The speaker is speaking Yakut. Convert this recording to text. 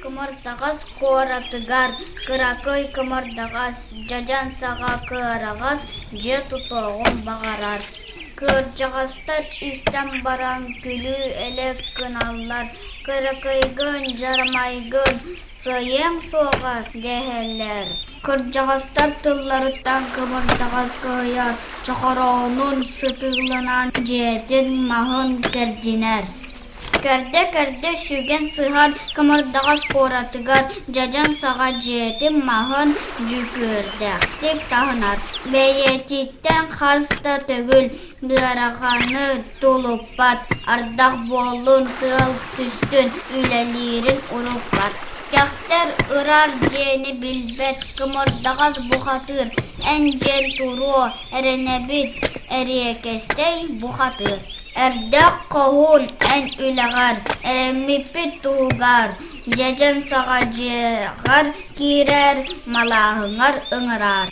Кымырдаҕас куоратыгар кыракый кымырдаҕас дьадьан саҕа кыараҕас дьиэ тутуоҕун баҕарар. Кырдьаҕастар истэн баран күлүү-элэк гыналлар, кыракыйгын, дьарамайгын кыайыаҥ суоҕа дэһэллэр. Кырдьаҕастар тылларыттан кымырдаҕас кыһыйар, чохороонун сытыыланан дьиэтин маһын кэрдинэр. Кэрдэ-кэрдэ сүгэн сыһан кымырдаҕас куоратыгар дьадьан саҕа дьиэтин маһын дьүкүөрдээхтик таһынар, бэйэтиттэн хас да төгүл ыараханы тулуппат, ардах буоллун, тыал түстүн, үлэлиирин уруппат. Кэхтэр ырар диэни билбэт кымырдаҕас бухатыыр, эн диэн туруо, эрэнэбит, эриэкэстэй бухатыыр. Эрдэх хоһуун эн үлэҕэр, эрэммиппит туһугар, дьэдьэн саҕа дьиэҕэр киирэр, малааһыҥҥар ыҥыраар.